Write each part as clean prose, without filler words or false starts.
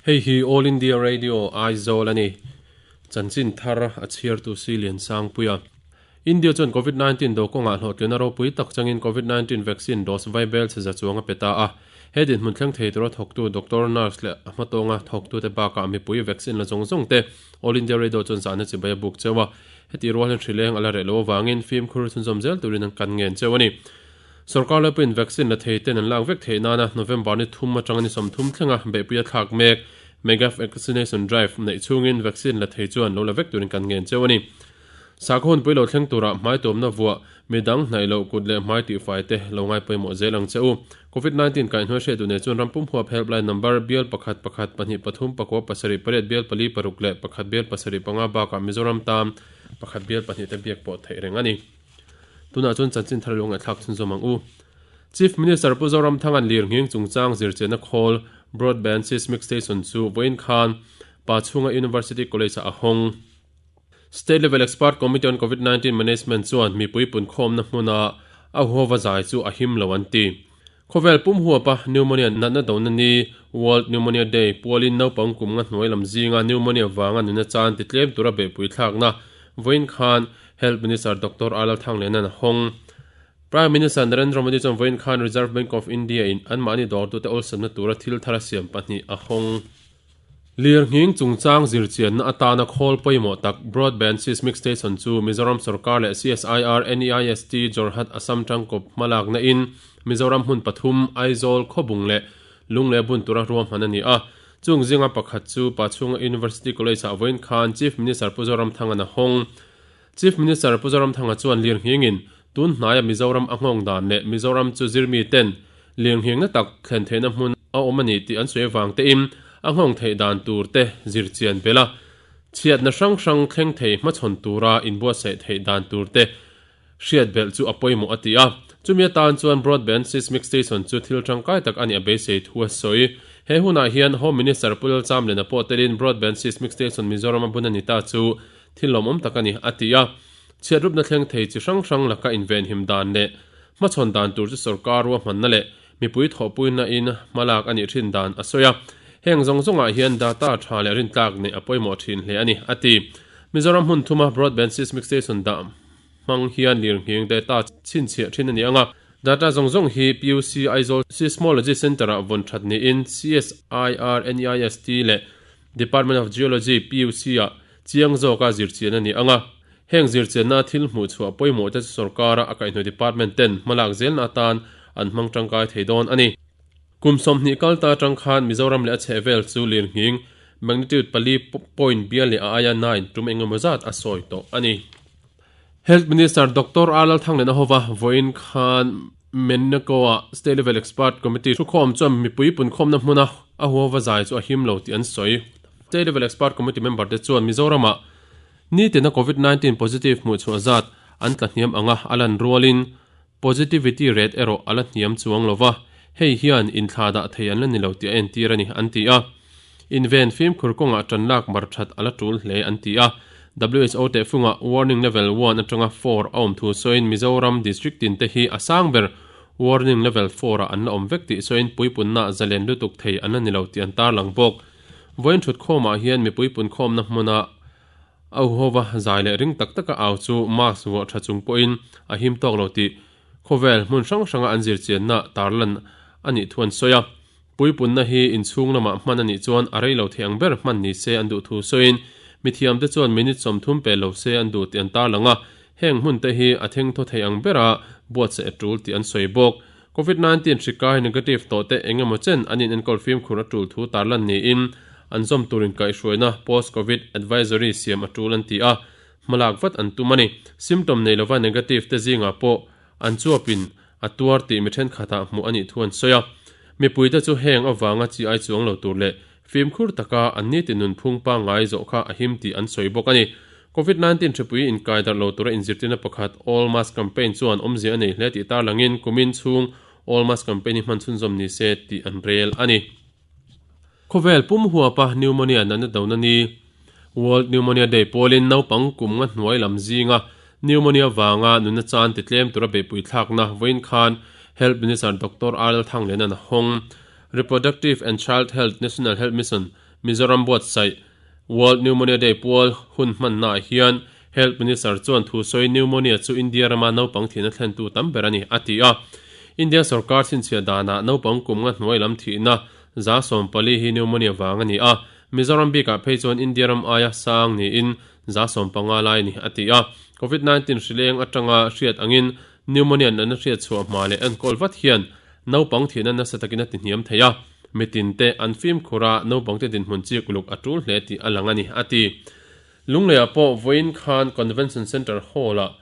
Hei hi All India Radio, Aizawl a ni. Chanchin thar a chhiartu si Liansangpuia. India chuan Covid 19 do kawngah hlawhtlinna ropui tak changin Covid 19 vaccine dose vaibel chhe za chuang a pe ta a. He dinhmun thleng thei tura thawktu doctor, nurse leh a hmatawnga thawktute bakah mipui vaccine la zawng zawng te All India Radio chuan zahna chibai a buk cheu a. Heti rual hian hrileng a la reh loh avangin fimkhur chhunzawm zel turin an kan ngen cheu a ni. Sorkar laipuiin vaccine la thei ten an lak vek theih nana November ni thum atanga ni 30 thlenga beihpui a thlak mek Mega Vaccination Drive neih chhungin vaccine la thei chuan lo la vek turin kan ngen cheu a ni. Sakhaw hunpui lo thleng turah hmai tuamna vuah, midang hnaih loh kut leh hmai tihfai te lo ngai pawimawh zel ang che u. Covid 19 kaihhnuai hriat duh nei chuan ram pum huap helpline number bial pakhat pakhat pahnih pathum pakua pasarih pariat bial pali paruk leh pakhat bial pasarih panga bakah Mizoram tan pakhat bial pahnih te biak pawh theih reng a ni. Tunah chuan chanchin thar lo ngaihthlak chhunzawm ang u. Chief Minister Pu Zoramthanga'n lirnghing chungchang zirchianna khawl Broadband Seismic Station chu vawiin khan Pachhunga University College-ah a hawng. State Level Expert Committee on Covid 19 Management chuan mipui punkhawmna hmuna a huhova zai chu a him lo an ti. Khawvel pum huapa pneumonia natna dona ni, World Pneumonia Day, pualin naupang kum nga hnuai lam zinga pneumonia vanga nuna chan ti tlem tura beihpui thlakna vawiin khan Health Minister Doctor Alal Thanglianan a hawng. Prime Minister Narendra Modi chuan vawiin khan Reserve Bank of India in anmahni dawrtute awlsamna tura thil thar a siam pahnih a hawng. Lirnghing chungchang zirchianna atana khawl pawimawh tak Broadband Seismic Station chu Mizoram sorkar leh CSIR NEIST Jorhat Assam tangkawp hmalakna in Mizoram hmun pathum Aizawl, Khawbung leh Lungleh bun tura ruahman a ni a. Chung zinga pakhat chu Pachhunga University College ah vawiin khan Chief Minister Pu Zoramthanga'n a hawng. Chief Minister Pu Zoramthanga chuan lirnghingin tun hnaia Mizoram a nghawng dan leh Mizoram chu zirmi ten lirnghingna tak thlen theihna hmun a awm a ni tih an sawi avang tein a nghawng theih dan tur te zir chian belh a, chhiatna hrang hrang thleng thei hmachhawn tura inbuatsaih theih dan tur te hriat belh chu a pawimawh a ti a. Chumi atan chuan Broadband Seismic Station chu thil tangkai tak a nih a beisei thu a sawi. He hunah hian Home Minister Pu Lalchamlena pawh telin Broadband Seismic Station Mizoram a bun a ni ta chu thil lawmawm tak a ni, a ti a. Chhiatrupna thleng thei chi hrang hrang laka invenhim dan leh hmachhawn dan tur chu sorkar ruahmanna leh mipui thawhpuina in hmalak a nih thin dan a sawi a. Heng zawng zawngah hian data tha leh rintlak neih a pawimawh thin hle a ni, a ti. Mizoram hmun thuma broadband seismic station dah hmang hian lirnghing data chhinchhiah thin a ni ang a. Data zawng zawng hi PUC Aizawl Seismology Centre-ah vawn that niin CSIR NEIST leh Department of Geology, PUC-ah chiang zawka zirchian a ni ang a. Heng zirchianna thil hmuh chhuah pawimawh te chu sorkara a kaihhnawih department ten hmalak zelna atan an hmang tangkai thei dawn a ni. Kum 20 kal ta atang khan Mizoram leh a chhehvel chu lirnghing magnitude pali point bial leh a aia nine tum engemaw zat a sawi tawh a ni. Health Minister Doctor R Lalthanglena hova vawiin khan Mennekoa State Level Expert Committee thukhawm chuan mipui punkhawmna hmuna a huhova zai chu a him lo tih an sawi. State Level Expert Committee member te chuan Mizoramah nitina Covid 19 positive hmuh chhuah zat an tla hniam anga a lan rualin positivity rate erawh a la hniam chuang lo va, hei hian inthla dah thei an la ni lo tih a entir a ni, an ti a. Inven fimkhur kawngah ṭan lak mar ṭhat a la ṭul hle, an ti a. WHO tehfungah Warning Level One aṭanga Four a awm thu sawiin Mizoram District tin te hi a sang ber Warning Level Four ah an la awm vek tih sawiin puipunna zalen lutuk thei an la ni lo tih an tarlang bawk. Vawiin ṭhutkhawmah hian mipui punkhawmna hmuna a huhova zai leh ring tak taka au chu mask vuah ṭha chung pawhin a him tawk lo tih khawvel hmun hrang hranga an zirchianna tarlan a nih thu an sawi a. Puipunna hi inchhung lamah hman a nih chuan a rei lo thei ang ber hman ni se an duh thu sawiin mithiamte chuan minute 30 pe lo se an duh tih an tarlang a, heng hmunte hi a thengthaw thei ang bera buatsaih a tul tih an sawi bawk. Covid 19 hri kai negative tawh te eng emaw chen an inenkawl fimkhur a tul thu tarlan niin an zawm tur inkaihhruaina post covid advisory siam a tul an ti a, hmalak vat an tum a ni. Symptom nei lova negative te zingah pawh an chuapin a tuar tih mi thenkhatah hmuh a nih thu an sawi a. Mipuite chu heng avanga chi ai chuang lo tur leh fimkhur taka an niti nunphung pangngai zawh kha a him tih an sawi bawk a ni. Covid 19 hripui inkai darh lo tura inzirtirna pakhat All Mask Campaign chuan awmzia a nei hle tih tarlangin kumin chhung All Mask Campaign hi hman chhunzawm ni se tih an rel a ni. Khawvel pum huapa pneumonia natna dona ni, World Pneumonia Day pawlin naupang kum nga hnuai lam zinga pneumonia vanga nunna chan ti tlem tura beihpui thlakna vawiin khan Health Minister Doctor R L Thanglianan a hawng. Reproductive and Child Health National Health Mission. Mizoram buatsaih World Pneumonia Day pual hun hmannaah hian Health Minister chuan thu sawi Pneumonia chu India rama naupang thihna thlentu tam ber a ni, a ti a. India sorkar chhinchhiah danah naupang kum nga hnuai lam thihna 14% hi pneumonia vang a ni a, Mizoram bikah phei chuan India ram aia sang niin 15% lai a ni, a ti a. Covid 19 hrileng atanga hriat angin pneumonia natna hriat chhuah hma leh enkawl vat hian naupang thihna nasa takin a tihniam thei a, mitinte an fimkhur a, naupangte dinhmun chik uluk a tul hle tih a lang a ni, a ti. Lungleiah pawh vawiin khan Convention Centre Hall-ah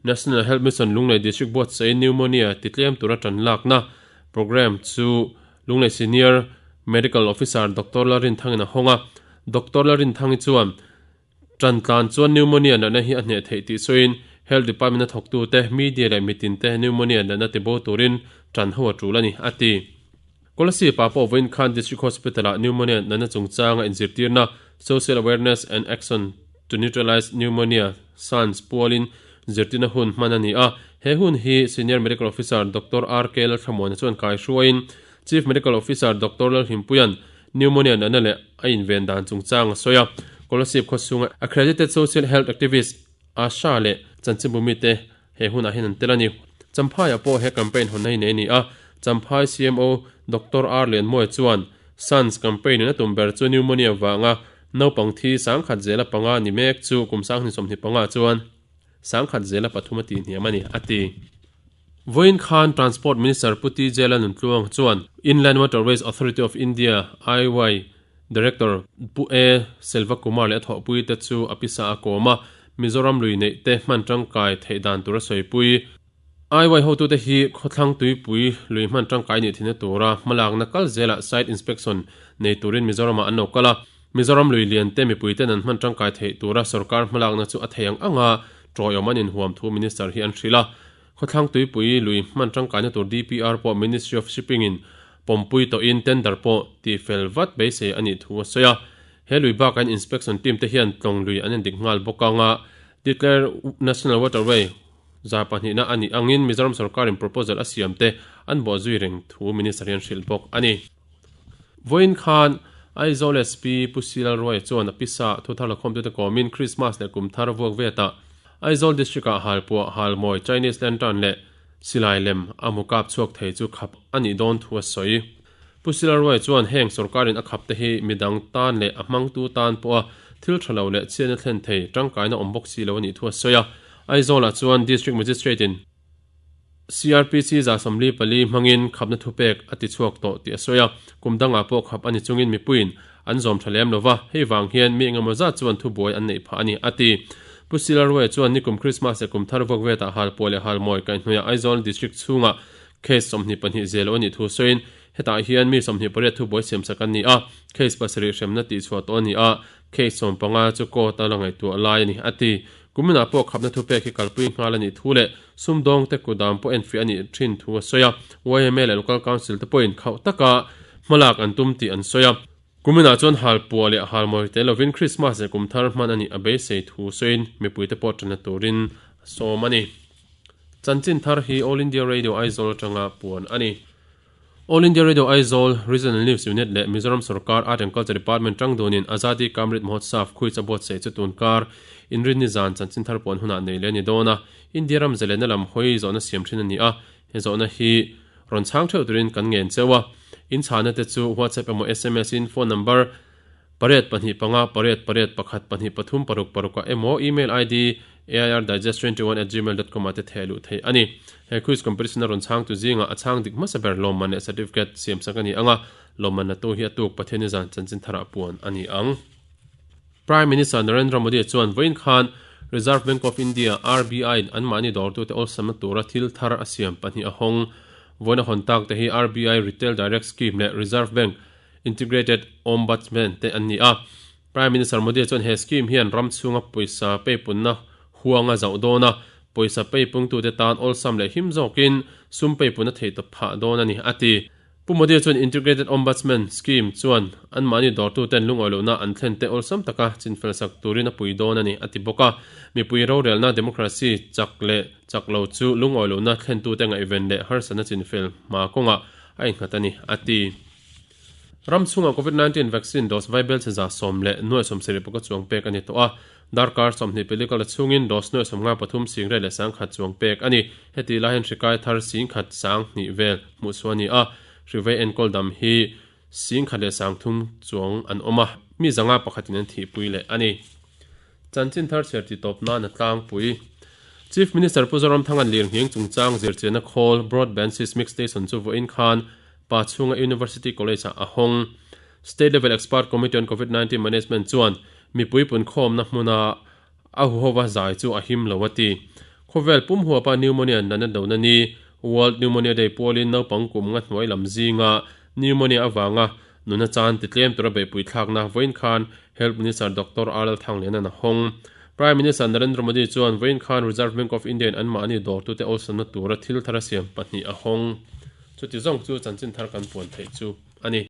National Health Mission Lunglei District buatsaih Pneumonia titlem tura tan lakna programme chu Lunglei Senior Medical Officer Doctor Lalrinthangin a hawng a. Doctor Lalrinthangi chuan tan tlan chuan Pneumonia natna hi a hneh theih tih sawiin Health Department a thawktute, media leh mitinte Pneumonia natna tibo turin tan ho a tul a ni, a ti. Kolasib ah pawh vawiin khan District Hospital ah Pneumonia natna chungchanga inzirtirna Social Awareness and Action to Neutralize Pneumonia, SANS, pualin zirtirna hun hman a ni a. He hun hi Senior Medical Officer Doctor RK Lalthlamuana chuan kaihruaiin Chief Medical Officer Doctor Lalhlimpuia'n Pneumonia natna leh a inven dan chungchang a sawi a. Kolasib khawchhunga Accredited Social Health Activist Asha leh chanchinbu mite He hunah hian an tel a ni. Champhaiah pawh he campaign hawnna hi nei a ni a, Champhai CMO Doctor R Lianmawia chuan SANS campaign in a tum ber chu pneumonia vanga naupang thi 1005 ni mek chu kum 2025 chuan 1003 a tih hniam a ni, a ti. Vawiin khan Transport Minister Pu TJ Lalnuntluang chuan Inland Waterways Authority of India, IWAI, Director Pu A. Selvakumar leh a thawhpuite chu a pisa a kawm a, Mizoram lui neih te hman tangkai theih dan tur a sawipui. IY hotute hi khawthlang tuipui lui hman tangkai nih theihna tura hmalakna kal zelah site inspection nei turin Mizoramah an lo kal a. Mizoram lui lian te mipuiten an hman tangkai theih tura sorkar hmalakna chu a thei ang anga tawiawm an inhuam thu Minister hi an hrilh a. Khawthlang tuipui lui hman tangkaina tur DPR pawh Ministry of Shipping in pawmpui tawhin tender pawh tihfel vat beisei a nih thu a sawi a. He lui bakah hian inspection team te hian tlawng lui an endik nghal bawk anga declare National Waterway 200na a nih angin Mizoram sorkarin proposal a siam te an bawh zui reng thu Minister hian hrilh bawk a ni. Vawiin khan Aizawl SP Pu Silal Ruaia chuan a pisa thuthar lakhawmtute kawmin Krismas leh kum thar vuak vetah Aizawl District-ah halpuah, halmawi, Chinese lantern leh silai lem a hmu kap chhuak thei chu khap a nih dawn thu a sawi. Pu Silal Ruaia chuan heng sorkarin a khap te hi midang tan leh a hmangtu tan pawha thil tha lo leh chhiatna thlen thei tangkaina awm bawk si lo a nih thu a sawi a. Aizawlah chuan District Magistrate-in CRPC 44 hmangin khapna thupek a ti chhuak tawh tih a sawi a, kum dangah pawh khap a ni chungin mipuiin an zawm tha lem lo va, hei vang hian mi engemaw zat chuan thubuai an neih phah a ni, a ti. Pu Silarwe chuan nikum Krismas leh kum thar vuak vetah halpuah leh halmawi kaihhnuaiah Aizawl District chhungah case 22 zel lo a nih thu sawiin, hetah hian mi 28 thubuai siamsak an ni a, case pasarih hremna tihchhuah tawh a ni a, Case 15 chu court a la ngaihtuah lai a ni, a ti. Kuminah pawh khapna thupek hi kalpui nghal a nih thu leh sumdawngte kutdam pawh enfiah a nih thin thu a sawi a. Yma leh Local Council te pawhin khauh taka hmalak an tum tih an sawi a. Kuminah chuan halpuah leh halmawi tel lovin Krismas leh kum thar hman a nih a beisei thu sawiin mipuite pawh tanna turin a sawm a ni. Chanchin thar hi All India Radio Aizawl atanga puan a ni. All India Radio Aizawl Regional News Unit leh Mizoram Sorkar Art and Culture Department tang dunin Azadi Ka Amrit Mahotsav khuicha buatsaih chu tun kar Inrinni zan chanchin thar puan hunah nei leh a ni dawn a, India ram zalena lam hawi zawhna siam thin a ni a, he zawhna hi rawn chhang theuh turin kan ngen cheu a, in chhana te chu WhatsApp emaw sms in phone number Pariat pahnih panga pariat pariat pakhat pahnih pathum paruk parukah emaw email id airdigest21@gmail.com ah te theh luh theih a ni. He quiz competition a rawn chhangtu zingah a chhang dik hmasa ber lawmman leh certificate siamsak a ni ang a, lawmman la tu hi a tuk Pathianni zan chanchin tharah puan a ni ang. Prime Minister Narendra Modi chuan vawiin khan Reserve Bank of India, RBI, in anmahni dawrtute awlsamna tura thil thar a siam pahnih a hawng. Vawiin a hawn tak te hi RBI Retail Direct Scheme leh Reserve Bank Integrated Ombudsman te an ni a. Prime Minister Modi chuan he scheme hian ram chhunga pawisa peipunna huang a zauh dawn a, pawisa peipungtute tan awlsam leh him zawkin sum peipun a theih tawp phah dawn a ni, a ti. Pu Modi chuan Integrated Ombudsman Scheme chuan anmahni dawrtuten lungawi lohna an thlen te awlsam taka chinfel sak turin a pui dawn a ni, a ti bawk a. Mipui rorelna democracy chak leh chak lo chu lungawi lohna thlentute ngaihven leh harsatna chinfel hma kawngah a innghat a ni, a ti. Ram chhungah Covid 19 vaccine dose vaibelchhe 110,75 chuang pek a ni tawh a. Darkar 20 pelikal a chhungin dose 53 singriat leh 10,000 chuang pek a ni. Heti lai hian hri kai thar 10,000 20 vel hmuh chhuah a ni a. Hri vei enkawl dam hi 1,000 leh 3,000 chuang an awm a, mi zanga pakhatin an thihpui leh a ni. Chanchin thar chhiar ti tawp nan a tlangpui. Chief Minister Pu Zoramthanga'n lirnghing chungchang zirchianna khawl Broadband Seismic Station chu vawiin khan Pa chhunga University College ah a hawng. State Level Expert Committee on Covid 19 Management chuan mipui punkhawmna hmuna a huhova zai chu a him lo a ti. Khawvel pum huapa pneumonia natna dona ni, World Pneumonia Day pualin naupang kum nga hnuai lam zinga pneumonia avanga nuna chan ti tlem tura beihpui thlakna vawiin khan Health Minister Doctor RL Thanglianan a hawng. Prime Minister Narendra Modi chuan vawiin khan Reserve Bank of India in anmahni dawrtute awlsamna tura thil thar a siam pahnih a hawng. Chuti zawng chu chanchin thar kan puan theih chu a ni.